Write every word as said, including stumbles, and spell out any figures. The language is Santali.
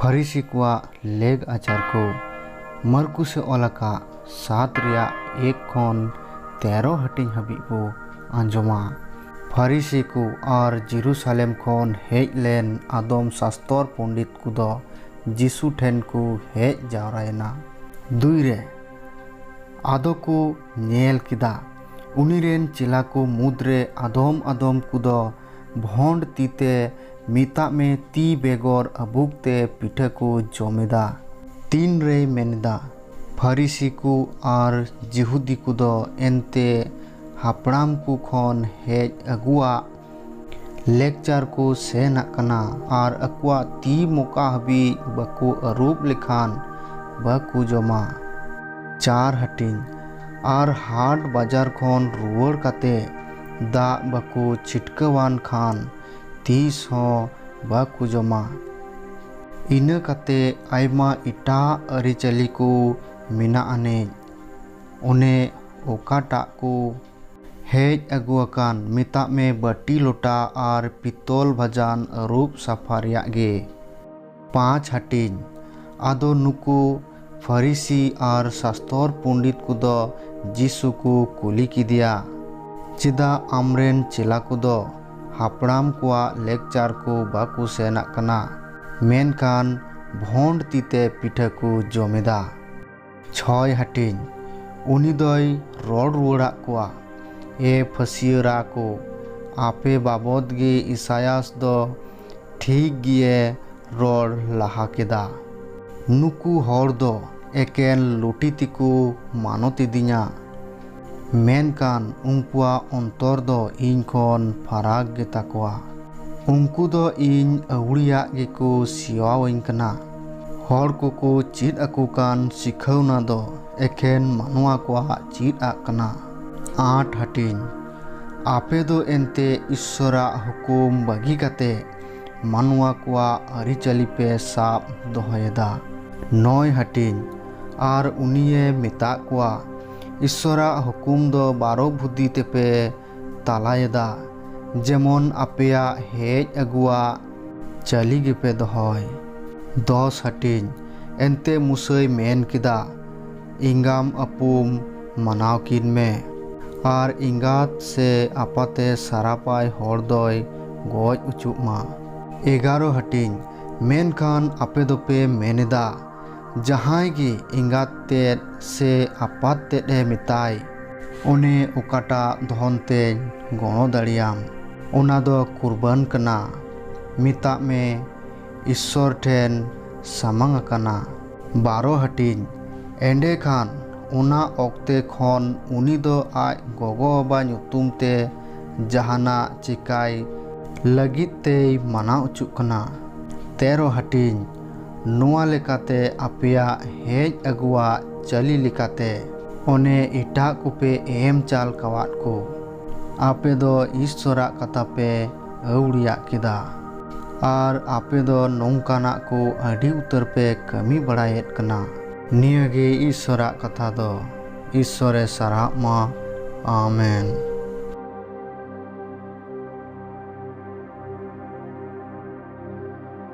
ᱯᱷᱟᱹᱨᱤᱥᱤ ᱠᱚᱣᱟᱜ ᱞᱮᱜ ᱟᱪᱟᱨ ᱠᱚ᱾ ᱢᱟᱨᱠᱩᱥ ᱮ ᱚᱞ ᱟᱠᱟᱫ ᱥᱟᱛ ᱨᱮᱭᱟᱜ ᱮᱠ ᱠᱷᱚᱱ ᱛᱮᱨᱚ ᱦᱟᱹᱴᱤᱧ ᱦᱟᱹᱵᱤᱡ ᱵᱚ ᱟᱸᱡᱚᱢᱟ᱾ ᱯᱷᱟᱹᱨᱤᱥᱤ ᱠᱚ ᱟᱨ ᱡᱮᱨᱩᱥᱟᱞᱮᱢ ᱠᱷᱚᱱ ᱦᱮᱡ ᱞᱮᱱ ᱟᱫᱚᱢ ᱥᱟᱥᱛᱚᱨ ᱯᱚᱱᱰᱤᱛ ᱠᱚᱫᱚ ᱡᱤᱥᱩ ᱴᱷᱮᱱ ᱠᱚ ᱦᱮᱡ ᱡᱟᱣᱨᱟᱭᱮᱱᱟ᱾ ᱫᱩᱭ ᱨᱮ, ᱟᱫᱚ ᱠᱚ ᱧᱮᱞ ᱠᱮᱫᱟ, ᱩᱱᱤ ᱨᱮᱱ ᱪᱮᱞᱟ ᱠᱚ ᱢᱩᱫᱽᱨᱮ ᱟᱫᱚᱢ ᱟᱫᱚᱢ ᱠᱚᱫᱚ ᱵᱷᱚᱸᱰ ᱛᱤ ᱛᱮ, ᱢᱮᱛᱟᱜ ᱢᱮ, ᱛᱤ ᱵᱮᱜᱚᱨ ᱟᱹᱵᱩᱠ ᱛᱮ ᱯᱤᱴᱷᱟᱹ ᱠᱚ ᱡᱚᱢᱮᱫᱟ᱾ ᱛᱤᱱ ᱨᱮᱭ ᱢᱮᱱᱫᱟ, ᱯᱷᱟᱹᱨᱤᱥᱤ ᱠᱚ ᱟᱨ ᱡᱤᱦᱩᱫᱤ ᱠᱚᱫᱚ ᱮᱱᱛᱮ ᱦᱟᱯᱲᱟᱢ ᱠᱚ ᱠᱷᱚᱱ ᱦᱮᱡ ᱟᱹᱜᱩᱣᱟᱜ ᱞᱮᱠᱪᱟᱨ ᱠᱚ ᱥᱮᱱᱟᱜ ᱠᱟᱱᱟ ᱟᱨ ᱟᱠᱚᱣᱟᱜ ᱛᱤ ᱢᱚᱠᱟ ᱦᱟᱹᱵᱤᱡ ᱵᱟᱠᱚ ᱟᱹᱨᱩᱵ ᱞᱮᱠᱷᱟᱱ ᱵᱟᱠᱚ ᱡᱚᱢᱟ᱾ ᱪᱟᱨ ᱦᱟᱹᱴᱤᱧ, ᱟᱨ ᱦᱟᱴ ᱵᱟᱡᱟᱨ ᱠᱷᱚᱱ ᱨᱩᱣᱟᱹᱲ ᱠᱟᱛᱮ ᱫᱟᱜ ᱵᱟᱠᱚ ᱪᱷᱤᱴᱠᱟᱹᱣᱟᱱ ᱠᱷᱟᱱ ᱛᱤᱥ ᱦᱚᱸ ᱵᱟᱠᱚ ᱡᱚᱢᱟ᱾ ᱤᱱᱟᱹ ᱠᱟᱛᱮ ᱟᱭᱢᱟ ᱮᱴᱟᱜ ᱟᱹᱨᱤᱪᱟᱹᱞᱤ ᱠᱚ ᱢᱮᱱᱟᱜ ᱟᱹᱱᱤᱡ, ᱚᱱᱮ ᱚᱠᱟᱴᱟᱜ ᱠᱚ ᱦᱮᱡ ᱟᱹᱜᱩ ᱟᱠᱟᱱ, ᱢᱮᱛᱟᱜ ᱢᱮ, ᱵᱟᱹᱴᱤ ᱞᱚᱴᱟ ᱟᱨ ᱯᱤᱛᱚᱞ ᱵᱷᱟᱡᱟᱱ ᱟᱹᱨᱩᱵ ᱥᱟᱯᱷᱟ ᱨᱮᱭᱟᱜ ᱜᱮ᱾ ᱯᱟᱸᱪ ᱦᱟᱹᱴᱤᱧ᱾ ᱟᱫᱚ ᱱᱩᱠᱩ ᱯᱷᱟᱹᱨᱤᱥᱤ ᱟᱨ ᱥᱟᱥᱛᱚᱨ ᱯᱚᱱᱰᱤᱛ ᱠᱚᱫᱚ ᱡᱤᱥᱩ ᱠᱚ ᱠᱩᱞᱤ ᱠᱮᱫᱮᱭᱟ, "ᱪᱮᱫᱟᱜ ᱟᱢᱨᱮᱱ ᱪᱮᱞᱟ ᱠᱚᱫᱚ ᱦᱟᱯᱲᱟᱢ ᱠᱚᱣᱟᱜ ᱞᱮᱠᱪᱟᱨ ᱠᱚ ᱵᱟᱠᱚ ᱥᱮᱱᱟᱜ ᱠᱟᱱᱟ, ᱢᱮᱱᱠᱷᱟᱱ ᱵᱷᱚᱸᱰ ᱛᱤᱛᱮ ᱯᱤᱴᱷᱟᱹ ᱠᱚ ᱡᱚᱢᱮᱫᱟ?" ᱪᱷᱚᱭ ᱦᱟᱹᱴᱤᱧ᱾ ᱩᱱᱤ ᱫᱚᱭ ᱨᱚᱲ ᱨᱩᱣᱟᱹᱲᱟᱜ ᱠᱚᱣᱟ, ᱮ ᱯᱷᱟᱹᱥᱤᱭᱟᱹᱨᱟ ᱠᱚ, ᱟᱯᱮ ᱵᱟᱵᱚᱫ ᱜᱮ ᱤᱥᱟᱭᱟᱥ ᱫᱚ ᱴᱷᱤᱠ ᱜᱮᱭᱮ ᱨᱚᱲ ᱞᱟᱦᱟ ᱠᱮᱫᱟ᱾ ᱱᱩᱠᱩ ᱦᱚᱲ ᱫᱚ ᱮᱠᱮᱱ ᱞᱩᱴᱤ ᱛᱮᱠᱚ ᱢᱟᱱᱚᱛ ᱤᱫᱤᱧᱟ, ᱢᱮᱱᱠᱷᱟᱱ ᱩᱱᱠᱩᱣᱟᱜ ᱚᱱᱛᱚᱨ ᱫᱚ ᱤᱧ ᱠᱷᱚᱱ ᱯᱷᱟᱨᱟᱠ ᱜᱮᱛᱟ ᱠᱚᱣᱟ᱾ ᱩᱱᱠᱩ ᱫᱚ ᱤᱧ ᱟᱹᱣᱲᱤᱭᱟᱜ ᱜᱮᱠᱚ ᱥᱮᱣᱟᱣᱟᱹᱧ ᱠᱟᱱᱟ᱾ ᱦᱚᱲ ᱠᱚᱠᱚ ᱪᱮᱫ ᱟᱠᱚ ᱠᱟᱱ ᱥᱤᱠᱷᱟᱹᱣᱱᱟ ᱫᱚ ᱮᱠᱷᱮᱱ ᱢᱟᱱᱣᱟ ᱠᱚᱣᱟᱜ ᱪᱮᱫ ᱟᱜ ᱠᱟᱱᱟ᱾ ᱟᱸᱴ ᱦᱟᱹᱴᱤᱧ᱾ ᱟᱯᱮ ᱫᱚ ᱮᱱᱛᱮ ᱤᱥᱥᱚᱨᱟᱜ ᱦᱩᱠᱩᱢ ᱵᱟᱹᱜᱤ ᱠᱟᱛᱮ ᱢᱟᱱᱣᱟ ᱠᱚᱣᱟᱜ ᱟᱹᱨᱤᱪᱟᱹᱞᱤ ᱯᱮ ᱥᱟᱵ ᱫᱚᱦᱚᱭᱮᱫᱟ᱾ ᱱᱚᱭ ᱦᱟᱹᱴᱤᱧ᱾ ᱟᱨ ᱩᱱᱤᱭᱮ ᱢᱮᱛᱟᱜ ᱠᱚᱣᱟ, ᱤᱥᱥᱚᱨᱟᱜ ᱦᱩᱠᱩᱢ ᱫᱚ ᱵᱟᱨᱚ ᱵᱷᱩᱫᱤ ᱛᱮᱯᱮ ᱛᱟᱞᱟᱭᱮᱫᱟ, ᱡᱮᱢᱚᱱ ᱟᱯᱮᱭᱟᱜ ᱦᱮᱡ ᱟᱹᱜᱩᱣᱟᱜ ᱪᱟᱹᱞᱤ ᱜᱮᱯᱮ ᱫᱚᱦᱚᱭ᱾ ᱫᱚᱥ ᱦᱟᱹᱴᱤᱧ᱾ ᱮᱱᱛᱮ ᱢᱩᱥᱟᱹᱭ ᱢᱮᱱ ᱠᱮᱫᱟ, ᱮᱸᱜᱟᱢ ᱟᱹᱯᱩᱢ ᱢᱟᱱᱟᱣ ᱠᱤᱱ ᱢᱮ, ᱟᱨ ᱮᱸᱜᱟᱛ ᱥᱮ ᱟᱯᱟᱛᱮ ᱥᱟᱨᱟᱯᱟᱭ ᱦᱚᱲ ᱫᱚᱭ ᱜᱚᱡ ᱚᱪᱚᱜ ᱢᱟ᱾ ᱮᱜᱟᱨᱚ ᱦᱟᱹᱴᱤᱧ᱾ ᱢᱮᱱᱠᱷᱟᱱ ᱟᱯᱮ ᱫᱚᱯᱮ ᱢᱮᱱ ᱮᱫᱟ, ᱡᱟᱦᱟᱸᱭ ᱜᱮ ᱮᱸᱜᱟᱛ ᱛᱮᱫ ᱥᱮ ᱟᱯᱟᱛ ᱛᱮᱫ ᱮ ᱢᱮᱛᱟᱭ, ᱚᱱᱮ ᱚᱠᱟᱴᱟᱜ ᱫᱷᱚᱱ ᱛᱮᱧ ᱜᱚᱲᱚ ᱫᱟᱲᱮᱭᱟᱢ, ᱚᱱᱟ ᱫᱚ ᱠᱩᱨᱵᱟᱱ ᱠᱟᱱᱟ, ᱢᱮᱛᱟᱜ ᱢᱮ, ᱤᱥᱥᱚᱨ ᱴᱷᱮᱱ ᱥᱟᱢᱟᱝ ᱟᱠᱟᱱᱟ᱾ ᱵᱟᱨᱚ ᱦᱟᱹᱴᱤᱧ᱾ ᱮᱸᱰᱮᱠᱷᱟᱱ ᱚᱱᱟ ᱚᱠᱛᱮ ᱠᱷᱚᱱ ᱩᱱᱤ ᱫᱚ ᱟᱡ ᱜᱚᱜᱚ-ᱵᱟᱵᱟ ᱧᱩᱛᱩᱢ ᱛᱮ ᱡᱟᱦᱟᱱᱟᱜ ᱪᱮᱠᱟᱭ ᱞᱟᱹᱜᱤᱫ ᱛᱮᱭ ᱢᱟᱱᱟ ᱚᱪᱚᱜ ᱠᱟᱱᱟ᱾ ᱛᱮᱨᱚ ᱦᱟᱹᱴᱤᱧ᱾ ᱱᱚᱣᱟ ᱞᱮᱠᱟᱛᱮ ᱟᱯᱮᱭᱟᱜ ᱦᱮᱡ ᱟᱹᱜᱩᱣᱟᱜ ᱪᱟᱹᱞᱤ ᱞᱮᱠᱟᱛᱮ ᱚᱱᱮ ᱮᱴᱟᱜ ᱠᱚᱯᱮ ᱮᱢ ᱪᱟᱞ ᱠᱟᱣᱟᱫ ᱠᱚ, ᱟᱯᱮ ᱫᱚ ᱤᱥᱥᱚᱨᱟᱜ ᱠᱟᱛᱷᱟ ᱯᱮ ᱟᱹᱣᱲᱤᱭᱟᱜ ᱠᱮᱫᱟ, ᱟᱨ ᱟᱯᱮ ᱫᱚ ᱱᱚᱝᱠᱟᱱᱟᱜ ᱠᱚ ᱟᱹᱰᱤ ᱩᱛᱟᱹᱨ ᱯᱮ ᱠᱟᱹᱢᱤ ᱵᱟᱲᱟᱭᱮᱫ ᱠᱟᱱᱟ᱾ ᱱᱤᱭᱟᱹᱜᱮ ᱤᱥᱥᱚᱨᱟᱜ ᱠᱟᱛᱷᱟ ᱫᱚ᱾ ᱤᱥᱥᱚᱨᱮ ᱥᱟᱨᱦᱟᱜ ᱢᱟ᱾ ᱟᱢᱮᱱ᱾